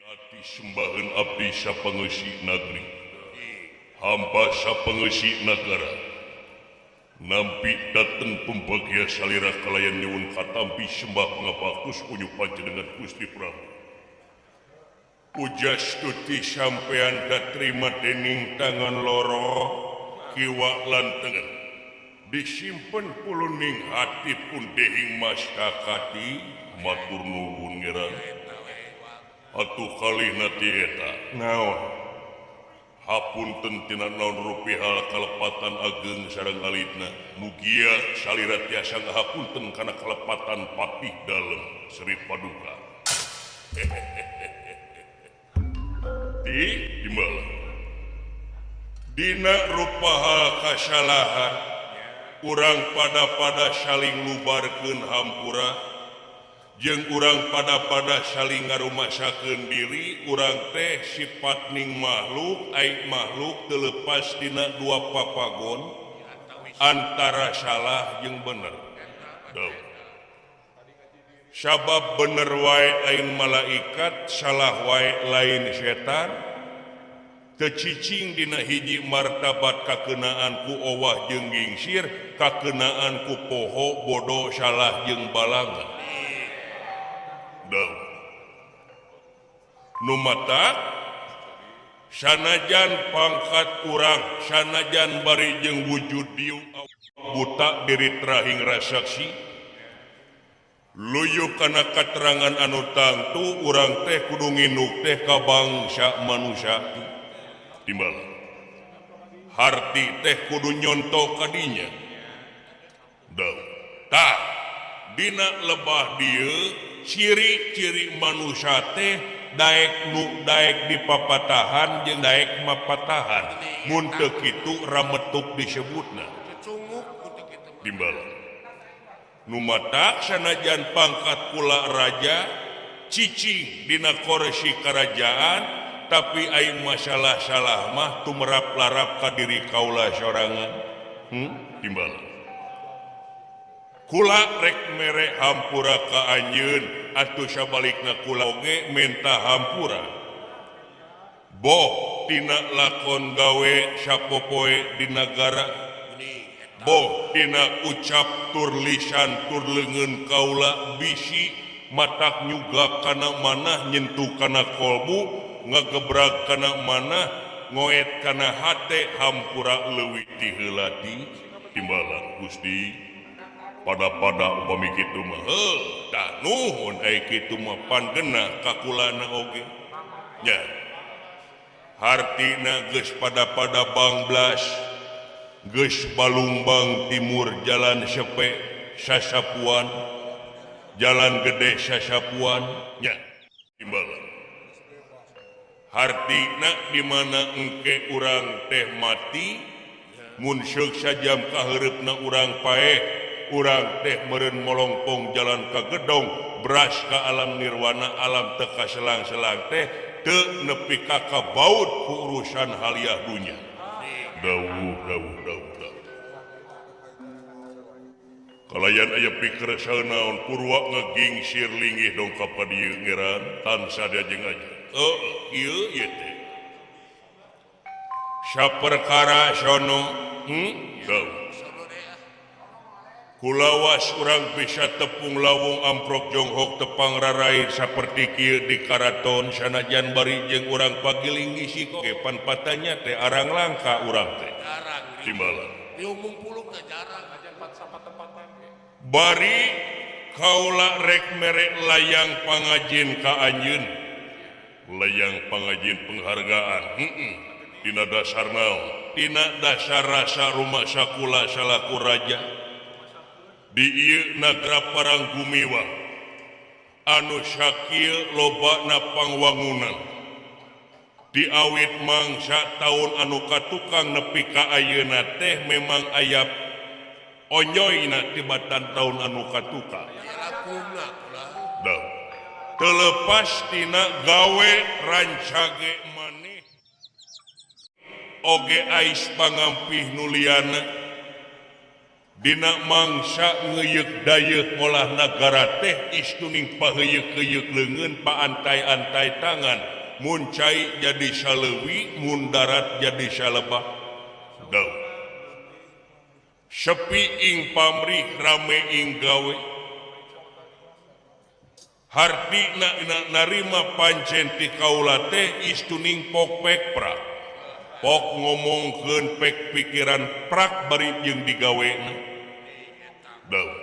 Ati sembahan abdi sapangeusi nagri hampa sapangeusi nagara nampi dateng pembagia salira kalayan nyuwun katampi sembah pangabaktus unyu panjenengan Gusti Prabu. Pujastuti sampean katrima dening tangan loro kiwa lan tengen disimpen puluning hati pun dehing masakati matur nuwun ngeran atuh kalihna ti eta naon hapunten tina naon rupi hal kalepatan ageng sareng alitna mugia salira tiasa ngahapunten kana kalepatan patih dalem Sri Paduka. Di dimala dina rupa hal kasalahan urang pada-pada saling lubarkeun hampura jeung urang pada-pada saling ngarumasakeun diri urang teh sifat ning makhluk ai makhluk teu lepas dina dua papagon antara salah jeung bener. Sabab bener wae lain malaikat salah wae lain setan teu cicing dina hiji martabat kakenaan ku owah jeung gingsir kakenaan ku poho bodoh salah jeung balanga. Nu matak sanajan pangkat urang sanajan bari jeung wujud dieu buta diri trahing rasaksi luyu kana katerangan anu tangtu urang teh kudu nginuk teh ka bangsa manusia timbal harti teh kudu nyonto kadinya. Tah dina lebah dieu ciri-ciri manusia teh daek nu daek dipapatahan jeung daek mapatahan mun teu kitu rametuk disebutna timbal nu matak sanajan pangkat kula raja cicing dina korsi karajaan tapi ai masalah salah mah tumerap-larap ka diri kaula sorangan. Timbal kula rek mere hampura ka anjeun atuh sabalikna kula oge menta hampura boh tina lakon gawe sapopoe di nagara boh tina ucap tur lisan tur leungeun kaula bisi matak nyuga kana manah nyentuh kana kolbu ngagebrak kana manah ngoet kana hate hampura leuwih ti heula di timbalan Gusti. Pada-pada upami kitu mah heuh tah nuhun ai kitu mah panggena ka kulana oge nya hartina geus pada-pada bangblas geus balumbang timur jalan sepe sasapuan jalan gede sasapuan nya timbalan hartina di mana engke urang teh mati mun seuk sajam kahareupna urang paeh urang teh meureun molongpong jalan ka gedong beras ka alam nirwana alam teu kaselang-selang teh teu nepi ka kabaut ku urusan haliah dunya. Dawuh dawuh dawuh dawuh kalayan aya pikir naon purwa ngegingsir linggih dongkap ka dieu ngeran tansah diajeng aja. Heuh ieu ieu teh saperkara sono dawuh kulawas urang bisa tepung lawung amprok jonghok tepang rarait saperti kieu di karaton sanajan bari jeung urang pagiling ngisi ge pan patanya teh arang langka urang teh timbalan bari kaula rek mere layang pangajin ka anjeun layang pangajin penghargaan tina dasar naon tina dasar rasa rumah sakula salaku raja di ieu nagra Parang Gumiwang anu sakieu lobana pangwangunan diawit mangsa taun anu katukang nepi ka ayeuna teh memang aya onyoyna tibatan taun anu katukang teu lepas tina gawe rancage maneh oge ais pangampih nuliana dina mangsa ngeuyeuk dayeuh ngolah nagara teh istuning paheuyeuh-heuyeuk leungeun paantai-antai tangan Mun cai jadi saleuwi, mun darat jadi salebak. Daun. Sepi ing pamrih, rame ing gawe. Hartina narima pancen ti kaula teh istuning pok pek prak. Pok ngomongkeun pek pikiran prak bari jeung digawena. Daun.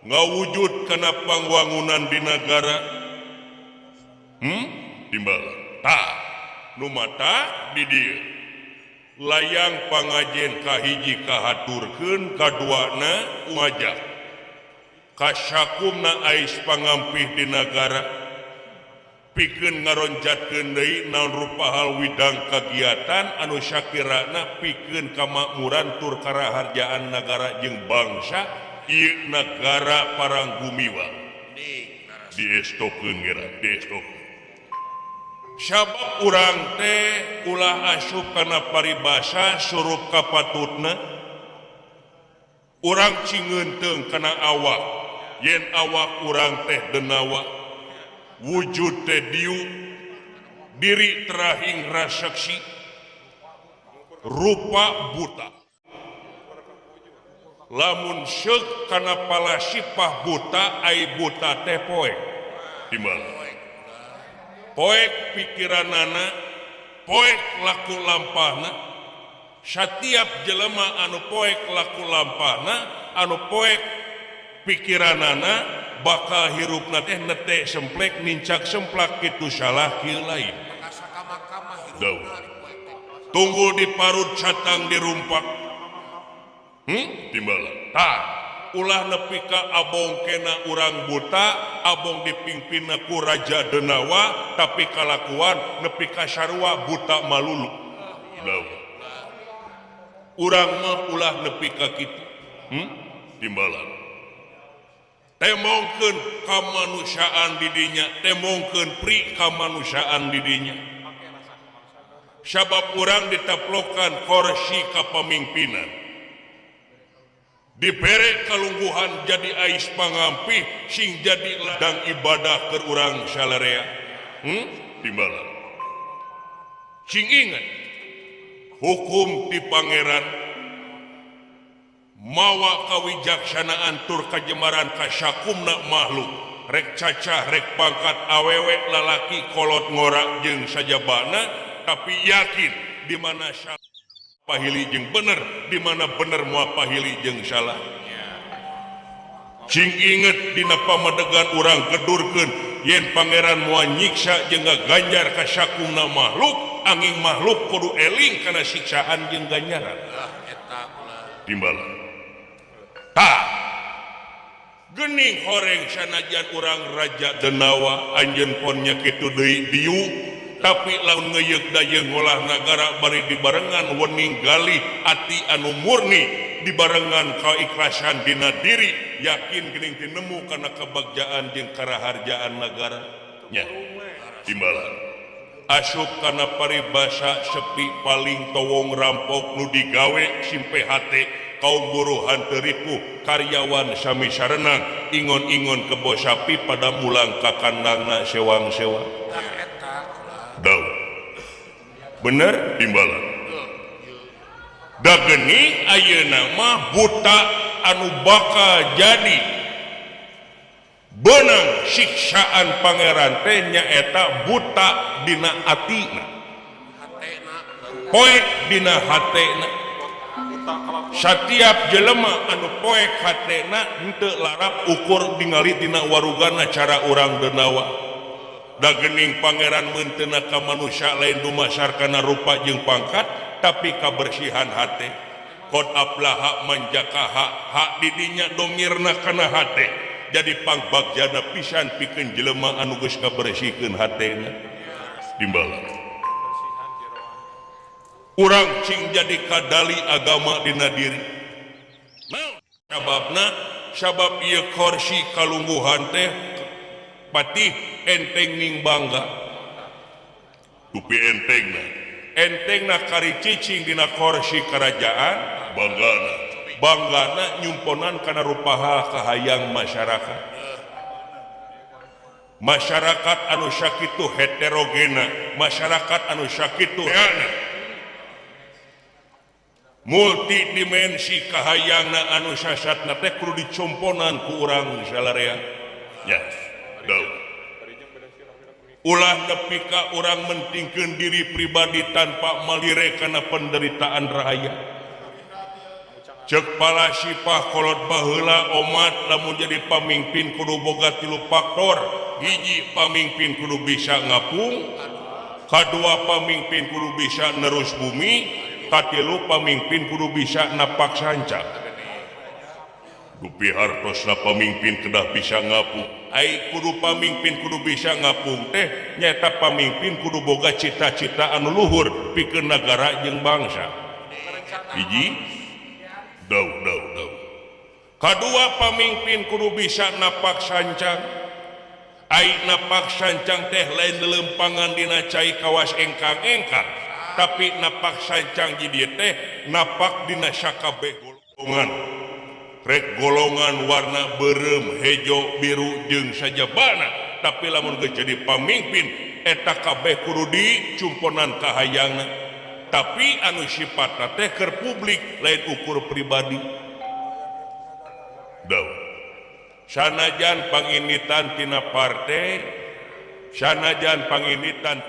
Ngawujud kana pangwangunan di nagara. Timbal. Tah, nu mata di dieu. Layang pangajen kahiji kahaturkeun, kaduana ngajak. Kasakumna ais pangampih di nagara. Pikeun ngaronjatkeun deui naon rupa hal widang kagiatan anu sakirana pikeun kamakmuran tur karaharjaan nagara jeung bangsa ieu nagara parang gumiwa. Diestokeun geura, diestokeun. Sabab urang teh ulah asup kana paribasa surup kapatutna. Urang cingeunteung kana awak, yen awak urang teh denawa, wujud teh diu, diri terahing raseksi, rupa buta. Lamun seuk kana palasipah buta, ai buta teh poek. Timbal. Poek pikiranana, poek laku lampahna. Setiap jelema anu poek laku lampahna, anu poek pikiranana, bakal hirupna teh nete semplek nincak semplak kitu salah kieu lain. Daun. Tunggul di parut catang dirumpak. Timbal. Tah, ulah nepi ka abong kena urang buta, abong dipingpinna ku Raja Denawa, tapi kalakuan nepi ka sarua buta malulu. Daun. Urang mah ulah nepi ka kitu. Timbalan. Temongkeun kamanusiaan di dinya, temongkeun pri kamanusiaan di dinya. Sabab urang ditaplokan korsi kapamimpinan. Dibere kalungguhan jadi ais pangampih sing jadi ladang ibadah keur urang salarea. Timbalan. Sing inget hukum ti pangeran mawa kawijaksanaan tur kajemaran kasakumna makhluk rek cacah rek pangkat awewe lalaki kolot ngorak jeung sajabana, tapi yakin di mana salah pahili jeung bener, di mana bener moal pahili jeung salah. Cing inget dina pamadegan urang gedurkeun yen pangeran moal nyiksa jeung ngaganjar kasakumna makhluk, angin makhluk kudu eling kana siksaan jeung ganjaran. Timbalan. Tah, gening horeng sanajan urang Raja Denawa anjeun pon nya kitu deui diu, tapi lamun ngeuyeuk dayeuh ngolah nagara bari dibarengan wening galih ati anu murni, dibarengan kaikhlasan dina diri, yakin geuning tinemu kana kebagjaan jeung karaharjaan nagara nya. Timbalan. Asup kana paribasa sepi paling towong rampok nu digawe simpe hate kaum buruh henteu ripuh karyawan sami sarenang ingon-ingon kebo sapi pada mulang ka kandangna sewang-sewang. Daun. Bener timbalan. Da geuning ayeuna mah buta anu bakal jadi benang siksaan pangeran teh nyaeta buta dina atina, poek dina hatena. Satiap jelema anu poek hatena henteu larap ukur ningali dina warugana cara urang denawa. Da geuning pangeran meunteuna ka manusia lain dumasar kana rupa jeung pangkat, tapi kabersihan hate. Qad aflaha man zakaha, hak didinya domirna kana hate. Jadi pangbagjana pisan pikeun jelema anu geus kabersihkeun hatena. Timbalan. Urang cing jadi kadali agama dina diri. Naon sababna? Sabab ieu korsi kalungguhan teh patih enteng ning bangga. Dupi entengna. Entengna kari cicing dina korsi kerajaan banggana. Banggana nyumponan kana rupaha kahayang masyarakat. Masyarakat anu sakitu heterogena, masyarakat anu sakitu multidimensi kahayangna anu sasatna teh kudu dicomponan ku urang salarea. Yes. Ulah nepi ka urang mentingkeun diri pribadi tanpa malire kana penderitaan rakyat. Cek palasipah kolot baheula omat lamun jadi pamimpin kudu boga tilu faktor. Hiji, pamimpin kudu bisa ngapung. Kadua, pamimpin kudu bisa nerus bumi. Katilu, pamimpin kudu bisa napak sancang. Dupi hartosna pamimpin kedah bisa ngapung. Ai kudu pamimpin kudu bisa ngapung teh nyaeta pamimpin kudu boga cita-cita anu luhur pikeun nagara jeung bangsa. Hiji, dau dau dau. Kadua, pamimpin kudu bisa napak sancang. Ai napak sancang teh lain lelempangan dina cai kawas engkang-engkang, tapi napak sancang di dieu teh napak dina sakabeh golongan. Rek golongan warna beureum, hejo, biru jeung sajabana, tapi lamun geus jadi pamimpin eta kabeh kudu dicumponan kahayangna. Tapi anu sifatna teh keur publik lain ukur pribadi. Dau. Sanajan panginitan tina partai, sanajan panginitan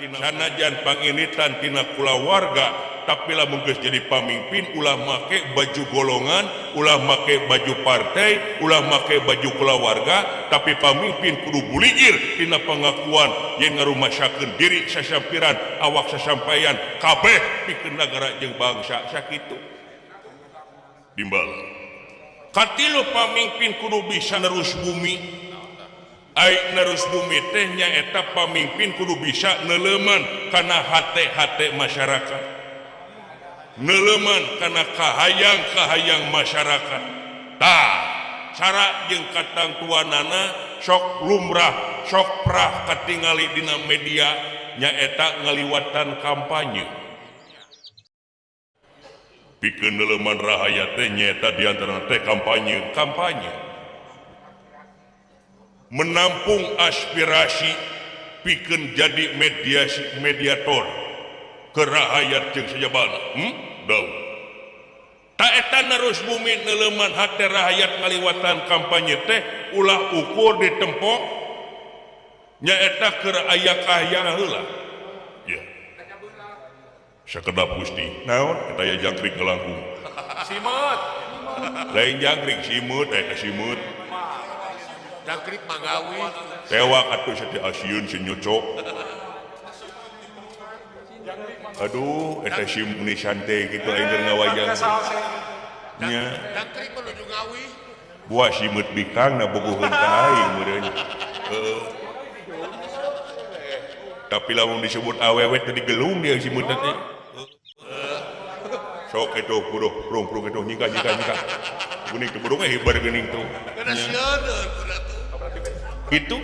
tina kulawarga, tapi lamun geus jadi pamimpin ulah make baju golongan, ulah make baju partai, ulah make baju kulawarga, tapi pamimpin kudu buligir tina pengakuan yen ngarumasakeun diri sasampiran, awak sasampaian kabeh pikeun nagara jeung bangsa sakitu. Dimbal. Katilu, pamimpin kudu bisa nerus bumi. Ai nerus bumi teh nyaeta pamimpin kudu bisa neuleman kana hate-hate masyarakat, neuleman kana kahayang-kahayang masyarakat. Tah, cara jeung katangtuanana sok lumrah, sok prah katingali dina media nyaeta ngaliwatan kampanye. Pikeun neuleman rahayat teh nyaeta diantarana teh kampanye, kampanye menampung aspirasi pikeun jadi mediasi, mediator ke rahayat jeung sajabana. Dau. Ta eta nerus bumi neuleman hate rahayat ngaliwatan kampanye teh ulah ukur ditempo nyaeta keur aya kahayang heula. Ya. Sakedap Gusti. Naon eta ya jangkrik ngelangkung. Simut. Lain jangkrik simut eta simut. Jangkrik manggawi. Tewak atuh satea asieun si nyocok. Aduh, eta si munisan teh kitu aing keur ngawajang. Nya. Jangkrik menuju ngawi. Buah simut bikang na bogoheun ka aing meureun. Heeh. Tapi lamun disebut awewe teh digelung dia simut teh. Sok itu buruh prung-prung itu nyingkah nyingkah nyingkah. Geuning teh burungnya hibar geuning tuh. Itu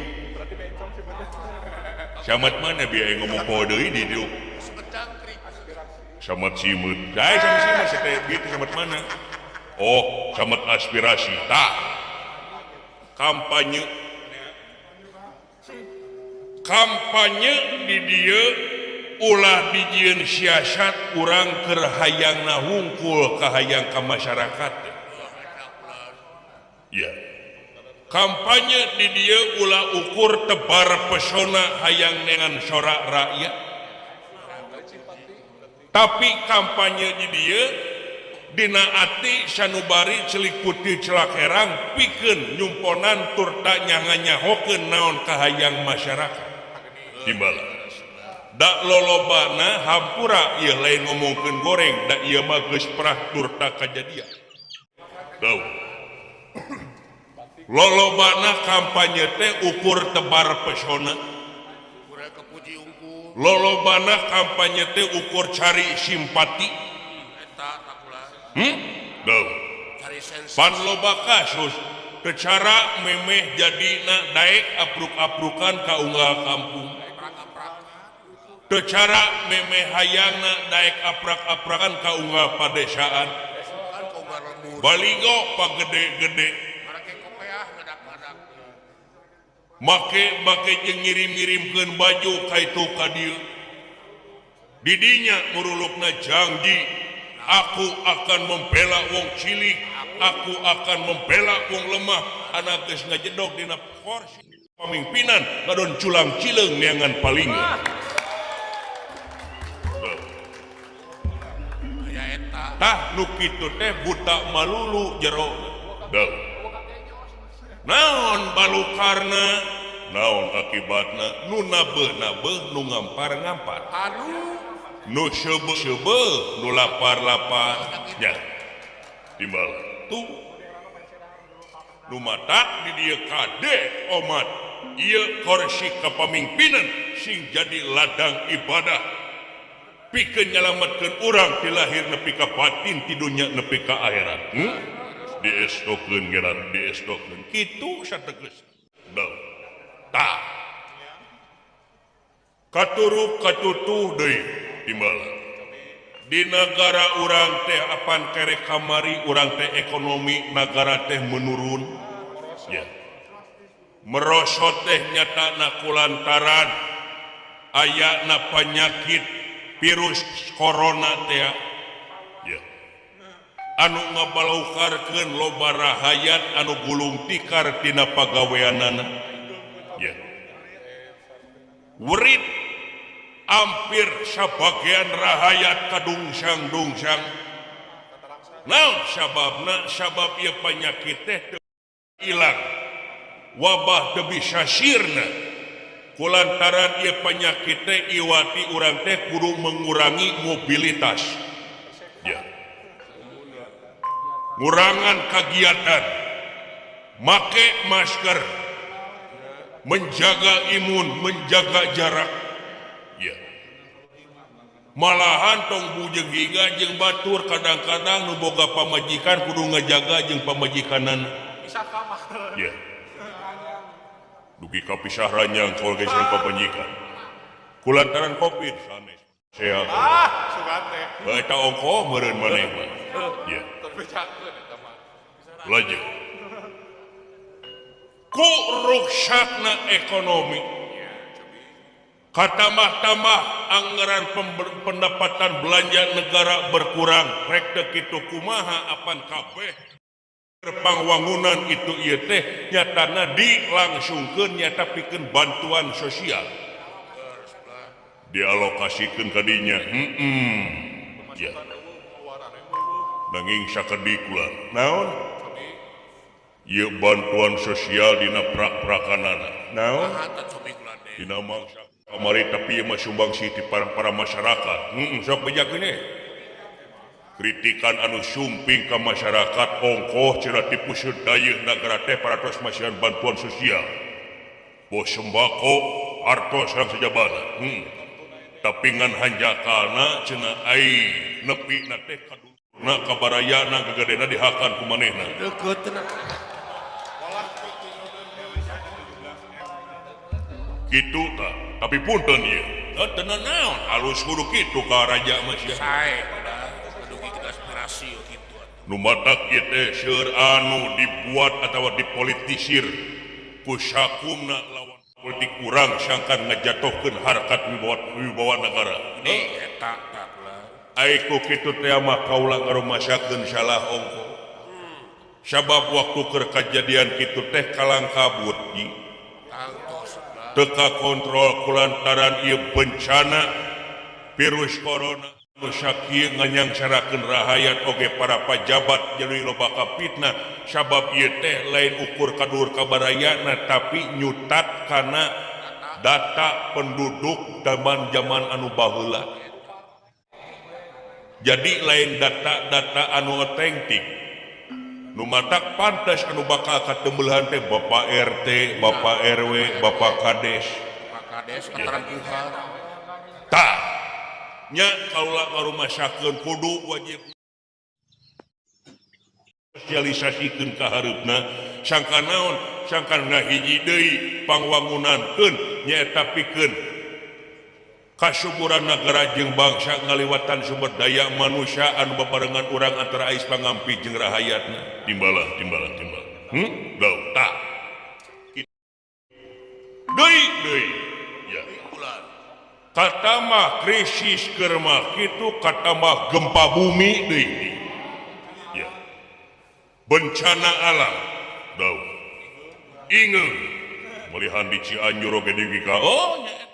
samat mana biaya ngomong poho deui di dieu. Samat simut. Ai sama simut teh gitu samat mana? Oh, samat aspirasi. Tah. Kampanye. Kampanye di dieu ulah dijieun siasat urang keur hayangna hungkul kahayang ka masyarakat. Ya. Kampanye di dieu ulah ukur tebar pesona hayang dengan sorak rakyat. Tapi kampanye di dieu dina ati sanubari celik putih celak herang pikeun nyumponan turta nyanganyahokeun naon kahayang masyarakat. Timbala. Dak lolobana hampura ieu lain ngomongkeun goreng da ieu mah geus prah turta kajadian. Dau. Lolobana kampanye teh ukur tebar pesona. Lolobana kampanye teh ukur cari simpati. Dau. Pan loba kasus secara memeh jadina daek apruk-aprukan ka unggal kampung. Secara memeh hayangna daek aprak-aprakan ka unggal padesaan. Baligo pagede-gede. Make make jeung ngirim-ngirimkeun baju ka itu ka dieu. Didinya murulukna janji, aku akan membela wong cilik, aku akan membela wong lemah. Anak geus ngajedog dina kursi pamimpinan ngadon culang cileung neangan palingan. Tah nu kitu teh buta malulu jero. Naon balukarna, naon akibatna, nu nabeuh-nabeuh, nu ngampar-ngampar. Aduh. Nu seubeuh-seubeuh, nu lapar-lapar. Ya. Timbal tuh. Nu matak di dieu kade omat. Ieu kursi kepemimpinan sing jadi ladang ibadah. Pikeun nyalametkeun urang ti lahir nepi ka batin ti dunya nepi ka akhirat. Diestokeun geran diestokeun. Kitu sateges. Tah. Katuruk katutuh deui timbal. Di negara urang teh apan kerek kamari urang teh ekonomi negara teh menurun. Ya. Merosot teh nyatana kulantaran ayana penyakit virus corona teh. Ya. Anu ngabalaukarkeun loba rahayat anu gulung tikar tina pagaweanana. Ya. Werit hampir sabagian rahayat kadungsang-dungsang. Naon sababna? Sabab ieu penyakit teh ilang. Wabah teu bisa sirna. Kulantaran ieu penyakit teh iwati urang teh kudu mengurangi mobilitas. Ya. Ngurangan kegiatan, make masker, menjaga imun, menjaga jarak. Ya. Malahan tong bujeng higa jeung batur kadang-kadang nu boga pamajikan kudu ngajaga jeung pamajikanana. Ya. Dugi ka pisah ranjang kalau geus jeung pamajikan. Kulantaran Covid sanes. Sehat. Ah, sugan teh. Bae eta ongkoh meureun maneh mah. Ya. Lajeng. Ku ruksakna ekonomi. Katambah-tambah anggaran pendapatan belanja negara berkurang. Rek teu kitu kumaha apan kabeh pangwangunan itu ieu teh nyatana dilangsungkeun nyata pikeun bantuan sosial. Dialokasikeun ka dinya. Ya. Nanging sakedik kula. Naon? Ieu bantuan sosial dina prak-prakanana. Naon? Dina mangsa kamari tapi ieu mah sumbangsi ti para masyarakat. Sok bejakeun we. Kritikan anu sumping ka masyarakat ongkoh cenah tipu dayeuh nagara teh paratos masihan bantuan sosial. Boh sembako artos sareng sajabana. Tapi ngan hanjakalna cenah ai nepi na teh kadulurna kabarayana gagadena dihakan ku manehna. Deukeutna. Kitu tah, tapi punten ieu. Teu naon alus kudu kitu ka raja mah sia. Sae dugi kita aspirasi kitu atuh. Nu matak ieu teh seueur anu dibuat atawa dipolitisir ku sakumna lawan politik urang sangkan ngajatohkeun harkat wibawa negara. Ini eta tah lah. Ai ku kitu teh mah kaula ngarumasakeun salah ongkoh. Sabab waktu keur kajadian kitu teh kalang kabut ji. Teka kontrol kulantaran ieu bencana virus corona nu sakieu nganyangsarakeun rahayat oge para pajabat jadi loba kapitnah sabab ieu teh lain ukur kadur kabarayana tapi nyutat kana data penduduk zaman-zaman anu baheula. Jadi lain data-data anu otentik. Nu matak pantes anu bakal katembeuhan teh Bapak RT, Bapak RW, Bapak Kades. Bapak Kades katarangkuhan. Tah. Nya kaula ngarumasakeun kudu wajib sosialisasikeun ka hareupna sangka naon sangka ngahiji deui pangwangunankeun nyaeta pikeun kasuburan negara jeung bangsa ngaliwatan sumber daya manusia anu babarengan urang antara ais pangampi jeung rahayatna. Timbalah timbalah timbalah. Dau tah. Deui deui ya. Katambah krisis keur mah kitu, katambah gempa bumi deui. Ya. Bencana alam. Daun. Ingeung melihan di Cianjur oge di ka. Oh nya.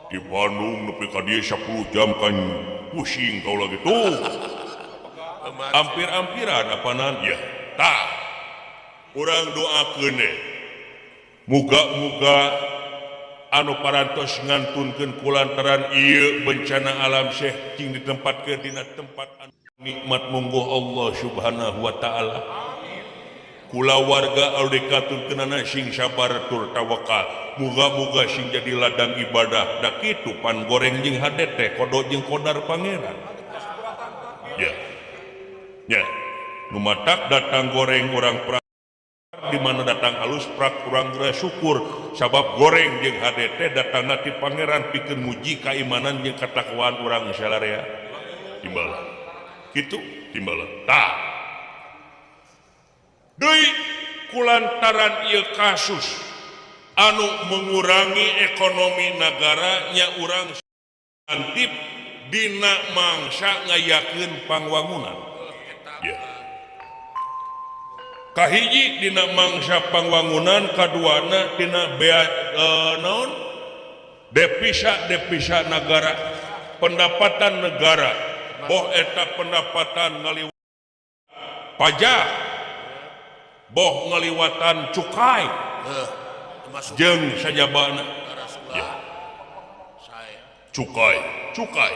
Di Bandung nepi ka dieu 10 jam kan pusing kau lagi tuh. Ampir-ampiran apanan ya. Tah. Urang doakeun deh. Muga-muga anu parantos ngantunkeun kulantaran ieu bencana alam syekh cing ditempatkeun dina tempat anu nikmat mungguh Allah Subhanahu wa taala. Kula warga anu dikatunkeunana sing sabar tur tawakal. Muga-muga sing jadi ladang ibadah. Da kitu pan goreng jeung hade teh kodo jeung kodar pangeran. Ya. Ya. Nu matak datang goreng urang prak di mana datang alus prak urang geura syukur sabab goreng jeung hade teh datangna ti pangeran pikeun muji kaimanan jeung katakwaan urang salarea. Timbalan. Kitu timbalan. Tah. Deui kulantaran ieu kasus anu mengurangi ekonomi negara nya urang antip dina mangsa ngayakeun pangwangunan. Ya. Kahiji dina mangsa pangwangunan, kaduana dina bea naon? Devisa negara, pendapatan negara. Boh eta pendapatan ngaliwat pajak, boh ngaliwatan cukai, jeung sajabana. Ya. Cukai, cukai.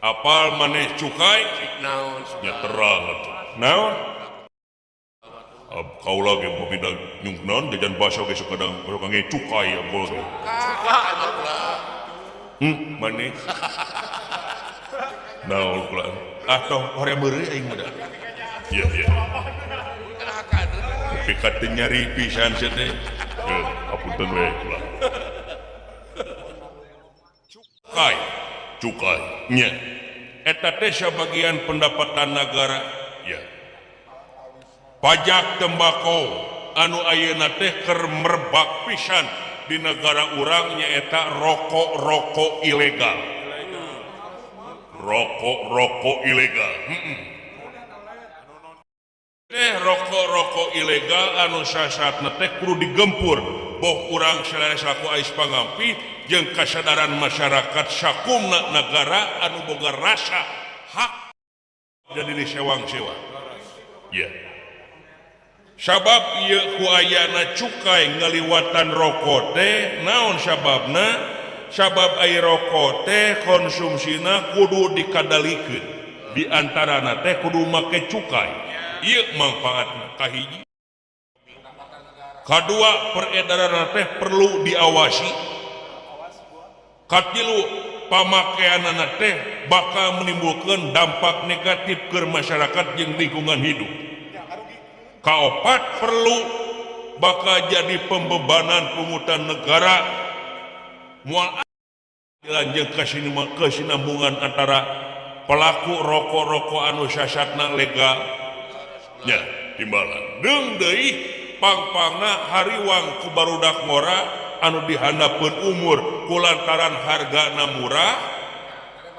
Apal maneh cukai? Naon? Ya terang atuh. Naon? Kau lagi mau pindah nyung naon jajan bakso ge sok kadang sok nge cukai ya gol ge. Maneh. Naon kula? Ah tong hoream meureuy aing mah da. Iya, iya. Tapi ka teu nyari pisan sia teh. Heuh, apunten we kula. Cukai, cukai nya. Eta teh sabagian pendapatan negara. Ya. Pajak tembakau anu ayeuna teh keur merebak pisan di negara urang nyaeta rokok-rokok ilegal. Rokok-rokok ilegal. Teh rokok-rokok ilegal anu sasatna teh kudu digempur. Boh urang sadaya salaku ais pangampi jeung kasadaran masyarakat sakumna negara anu boga rasa hak jadi disewang-sewang. Ya. Sabab ieu ku ayana cukai ngaliwatan rokok teh naon sababna? Sabab ai rokok teh konsumsina kudu dikadalikeun. Di antarana teh kudu make cukai. Ieu manfaatna kahiji. Kadua, peredaran teh perlu diawasi. Katilu, pamakeanana teh bakal menimbulkan dampak negatif ke masyarakat jeung lingkungan hidup. Kaopat, perlu bakal jadi pembebanan pungutan negara. Moal lanjut kesinambungan antara pelaku rokok-rokok anu sasatna legal. Ya, timbalan. Deung deui pang-pangna hariwang ku barudak ngora anu dihandapeun umur kulantaran hargana murah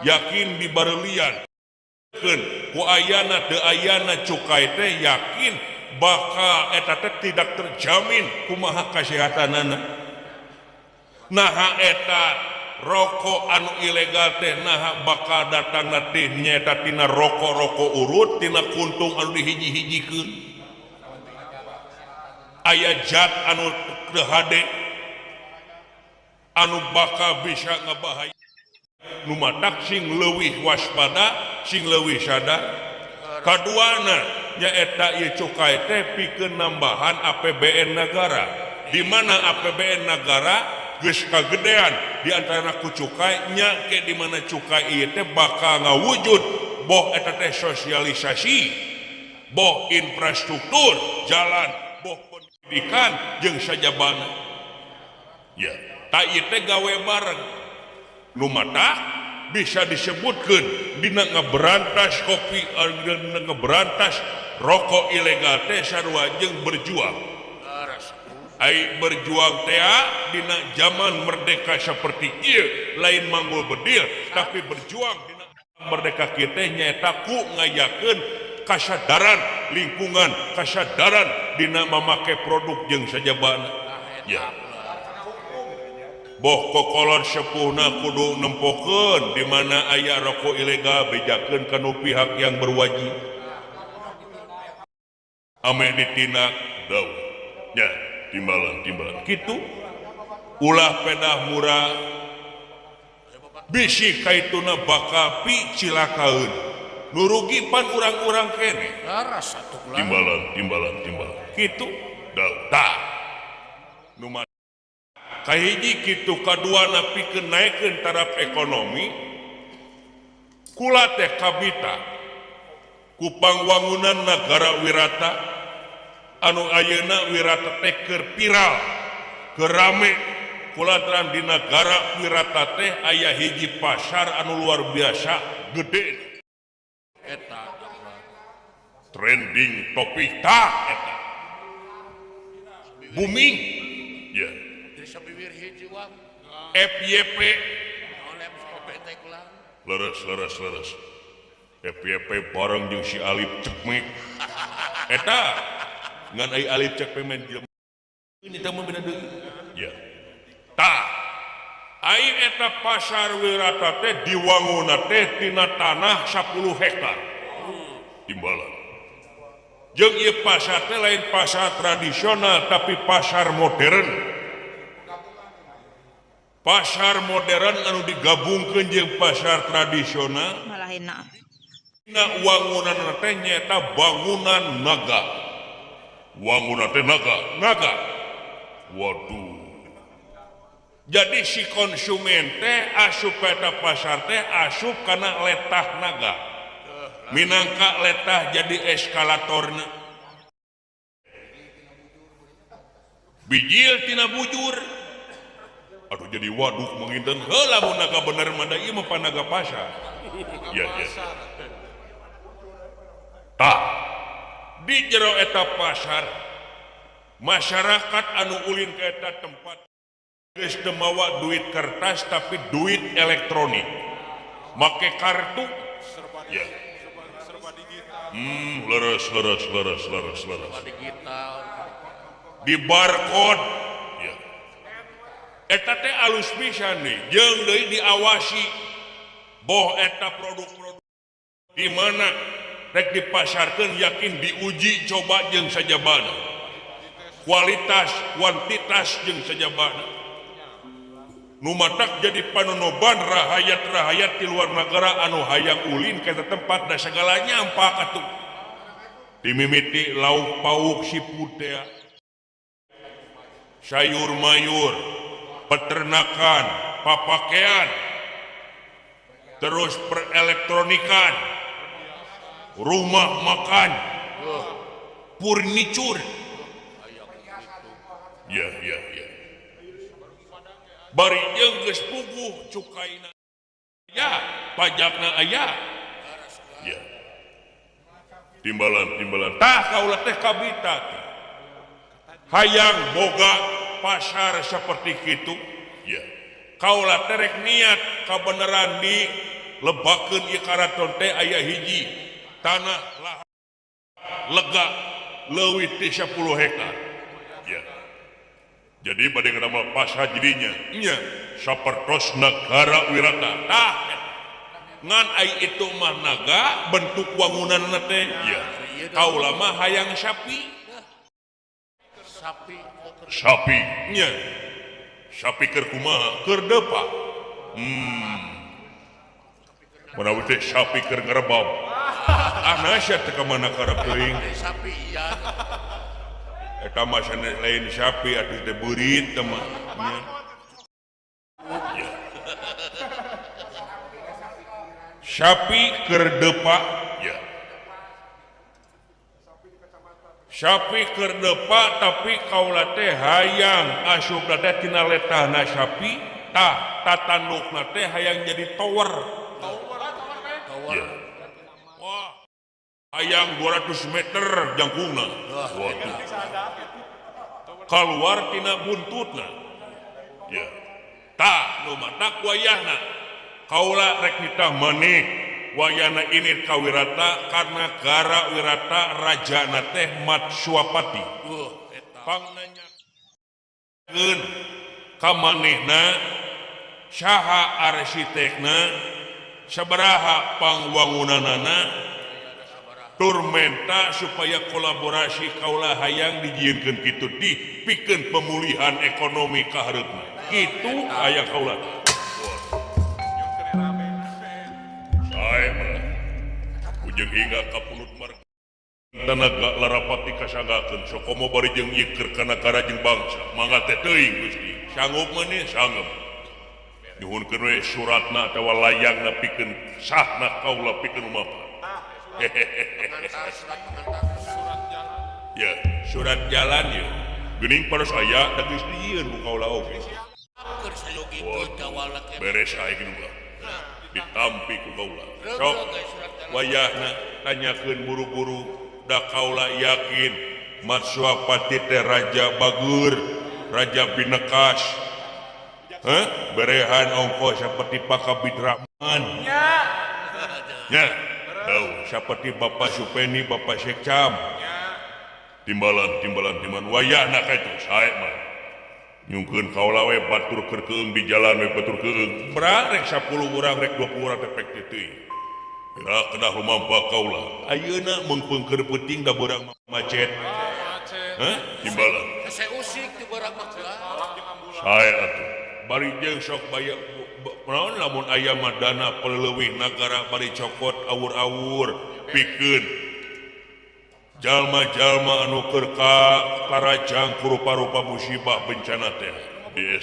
yakin dibareulian. Ku ayana teu ayana cukai teh yakin bakal eta teh tidak terjamin kumaha kasehatanana. Naha eta rokok anu ilegal teh naha bakal datangna teh nyaeta tina rokok-rokok urut tina kuntung anu dihiji-hijikeun. Aya zat anu teu hade anu bakal bisa ngebahaya. Nu matak sing leuwih waspada, sing leuwih sadar. Kaduana nyaeta ieu cukai teh pikeun nambahan APBN negara. Di mana APBN negara geus kagedean di antara ku cukai nya ke di mana cukai ieu teh bakal ngawujud boh eta teh sosialisasi, boh infrastruktur jalan, boh pendidikan jeung sajabana. Ya, ta ieu teh gawe bareng. Nu matak bisa disebutkeun dina ngeberantas kopi, dina ngeberantas rokok ilegal teh sarua jeung berjuang. Ai berjuang tea dina zaman merdeka seperti ieu lain manggul bedil tapi berjuang dina merdeka kita nyaeta ku ngayakeun kasadaran lingkungan, kasadaran dina mamake produk jeung sajabana. Ya. Boh kokolor sepuhna kudu nempokeun di mana aya rokok ilegal bejakeun ka nu pihak yang berwajib. Ame ditindak daun. Ya, timbalan-timbalan kitu. Ulah pedah murah. Bisi kaituna bakal picilakaeun. Nu rugi pan urang-urang kene. Timbalan, timbalan, timbalan. Kitu daun. Tah. Nu kahiji kitu kaduana pikeun naekeun taraf ekonomi kula teh kabita ku pangwangunan nagara wirata anu ayeuna wirata teh keur viral keur rame kulantaran di nagara wirata teh aya hiji pasar anu luar biasa gede eta trending topik tah eta booming ya FYP leres leres leres FYP bareng jeung si Alif Cekmek eta ngan ai Alif Cekmek men jelema ini teh mah beda deui ya tah ai eta pasar wirata teh diwangunna teh tina tanah 10 hektar timbalan jeung ieu pasar teh lain pasar tradisional tapi pasar modern. Pasar modern anu digabungkeun jeung pasar tradisional malah enak. Dina wangunan teh nyaeta bangunan naga. Wangunan teh naga, naga. Waduh. Jadi si konsumen teh asup ka eta pasar teh asup kana letah naga. Minangka letah jadi eskalatorna. Bijil tina bujur. Aduh jadi waduk menginten heula mun naga bener mah da ieu mah panaga pasar. Ya ya. Tah di jero eta pasar masyarakat anu ulin ka eta tempat geus teu mawa duit kertas tapi duit elektronik. Make kartu ya. Leres leres leres leres leres. Di barcode eta teh alus pisan nih jeung deui diawasi boh eta produk-produk di mana rek dipasarkeun yakin diuji coba jeung sajabana kualitas kuantitas jeung sajabana nu matak jadi panonoban rahayat-rahayat di luar negara anu hayang ulin ka eta tempat da sagalanya ampak atuh dimimiti lauk pauk siput teh sayur mayur peternakan, papakaian, terus perelektronikan, rumah makan, furniture. Ya, ya, ya. Bari jeung geus puguh cukaina aya, pajakna aya. Ya. Timbalan, timbalan. Tah kaula teh kabita. Hayang boga pasar seperti itu ya. Kaula terek niat kabeneran di lebakeun ieu karaton teh aya hiji tanah lahan lega leuwih ti 10 hektar ya. Jadi bade ngadamel pasar jadinya nya sapertos nagara wirata tah ngan ai itu mah naga bentuk wangunanna teh ya. Kaula mah hayang sapi sapi nya sapi keur kumaha keur depa manawi teh sapi keur ngarebab ah nasya teh ka mana karep teuing sapi iya eta mah sanes lain sapi atuh teh beurit teh mah nya sapi keur depa ya. Sapi keur depa tapi kaula teh hayang asupna teh tina letahna sapi tah tatandukna teh hayang jadi tower. Tower. Ya. Wah. Hayang 200 meter jangkungna. Waduh. Keluar tina buntutna. Ya. Tah nu matak wayahna. Kaula rek nitah maneh wayahna ini ka Wirata karena gara Wirata rajana teh Matsuapati. Pangnanyakeun ka manehna saha arsitekna, sabaraha pangwangunanana, tur menta supaya kolaborasi kaula hayang dijieunkeun kitu dipikeun pemulihan ekonomi ka hareupna. Kitu aya kaula. Sae mah ujung hingga ka pulut marga tanaga larapati kasanggakeun sokomo bari jeung ieu keur kana jeung bangsa mangga teh teuing Gusti. Sanggup maneh sanggup. Nyuhunkeun we suratna atawa layangna pikeun sahna kaula pikeun mapa. Ya, surat jalan ya. Geuning paros aya da geus dijieun ku kaula oge. Beres aing nu ditampi ku kaula. Sok wayahna tanyakeun buru-buru da kaula yakin Matsuapati teh raja bagur, raja binekas. Heh, berehan ongko seperti Pak Kabidraman. Ya. Tahu seperti Bapak Supeni, Bapak Sekcam. Timbalan, timbalan, timbalan. Wayahna ka itu sae mah. Nyungkeun kaula we batur keur keung di jalan we batur keung. Berang rek 10 urang rek 20 urang teh pek teuing. Geura kedah lumampa kaula. Ayeuna meungpeung keur peuting da beurang macet. Heh, timbalan. Hese usik ti beurang mah. Sae atuh. Bari jeung sok baya naon lamun aya mah dana peleuwih nagara bari cokot awur-awur pikeun jalma-jalma anu keur ka karajang ku rupa-rupa musibah bencana teh di